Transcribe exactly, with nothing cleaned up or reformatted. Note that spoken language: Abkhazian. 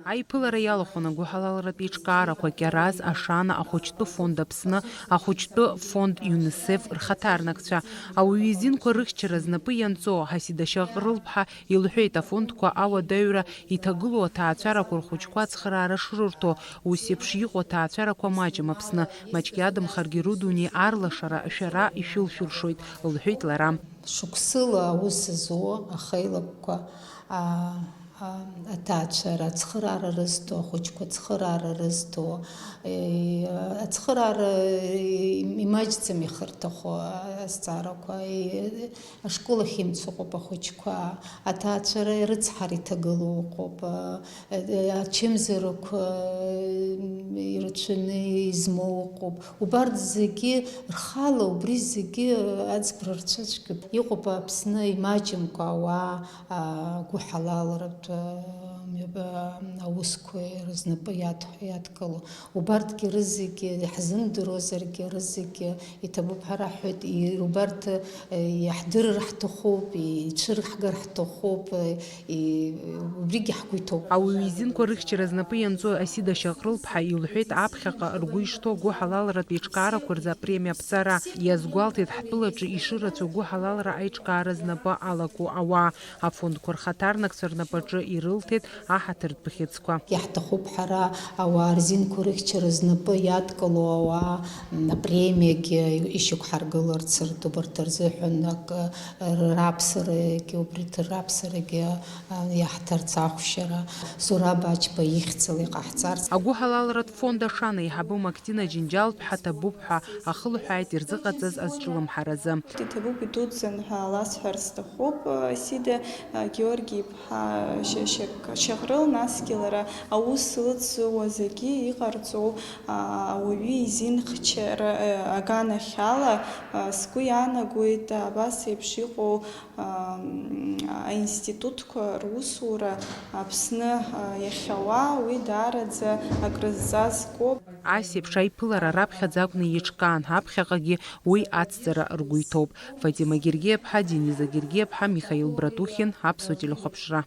Аиԥылара иалахәын агәыҳалалратә еиҿкаарақәа Кьараз, Ашана, ахәыҷтәы фонд Аԥсны, ахәыҷтәы фонд ЮНИСЕФ рхаҭарнакцәа. Ауаҩы изинқәа рыхьчара знапы ианҵоу Ҳасида Шьаҟрылԥҳа илҳәеит, афондқәа ауадаҩра иҭагылоу аҭаацәарақәа рхәыҷқәа ацхыраара шрырҭо, ус еиԥш иҟоу аҭаацәарақәа маҷым Аԥсны, маҷк иадамхаргьы рыдунеи арлашара шәара ишәылшәыршоит, лҳәеит лара. Шықәсыла аус зуа ахеилакқәа, аа, аа, аҭаацәара, ацхыраара рызҭо, ахәыҷқәа ацхыраара рызҭо, е, ацхыраара, е, имаҷӡам ихырҭахо азҵаарақәа, е, ашкол ахь имцо ыҟоуп ахәыҷқәа, аҭаацәара рыцҳара иҭагылоу ыҟоуп, а, ачымазарақәа, е, ирацәаны измоу ыҟоуп. Убарҭ зегьы рхала, убри зегьы аӡбра рцәыцәгьоуп. Иҟоуп Аԥсны имаҷымкәа ауаа, а, гәыҳалалратә, а, мҩаба-, аусқәа рызнапы иад-, иадкыло. Убарҭгьы рызегьы, иаҳзымдыруазаргьы, рызегьы иҭабуп ҳәа раҳҳәоит, и-, убарҭ, э, иаҳдырыр ҳҭахуп, ицәырҳгар ҳҭахуп, э, и-, убригьы ҳгәы иҭоуп. Ауаҩы изинқәа рыхьчара знапы ианҵоу Асида Шьаҟрылԥҳа илҳәеит, аԥхьаҟа ргәы ишҭоу агәыҳалалратә еиҿкаарақәа рзы апремиа аԥҵара. Иазгәалҭеит, ҳтәылаҿы ишырацәоу агәыҳалалра аиҿкаара знапы алаку ауаа. Афондқәа рхаҭарнакцәа рнапаҿы ирылҭеит аҳаҭыртә бӷьыцқәа. Иаҳҭахуп ҳара ауаа рзинқәа рыхьчара знапы иадкылоу ауаа, м, апремиагьы ишьақәҳаргыларц ртәы, убарҭ рзыҳәан акы, р-, раԥсарагьы, убри ҭ-, раԥсарагьы, а, иаҳҭарц ахәшьара, Зураб Ачба ихьӡала иҟаҳҵарц. Агәыҳалалратә фонд Ашана аиҳабы Мактина Џьынџьал-ԥҳа ҭабуп ҳәа ахылҳәааит ирзыҟаҵаз азҿлымҳаразы. Иҭабуп, идуӡӡан ҳәа ласҳәар сҭахуп, Сида Георги-иԥҳа Шьа-, Шьа-, Шьаҟрыл, насгьы лара аус лыцзууа зегьы иҟарҵо, а, ауаҩы изинхьчара, а, аганахьала, а, сгәы иаанагоит абас еиԥш иҟоу, а, м, аинститутқәа русура Аԥсны, а, иахьауа, уи даараӡа акрызҵазкуп. Ас еиԥш аиԥылара раԥхьаӡа акәны иеиҿкаан, аԥхьаҟагьы уи ацҵара ргәы иҭоуп. Фатима Гергиаԥҳа, Дениза Гергиаԥҳа, Михаил Братухин, Аԥсуа телехәаԥшра.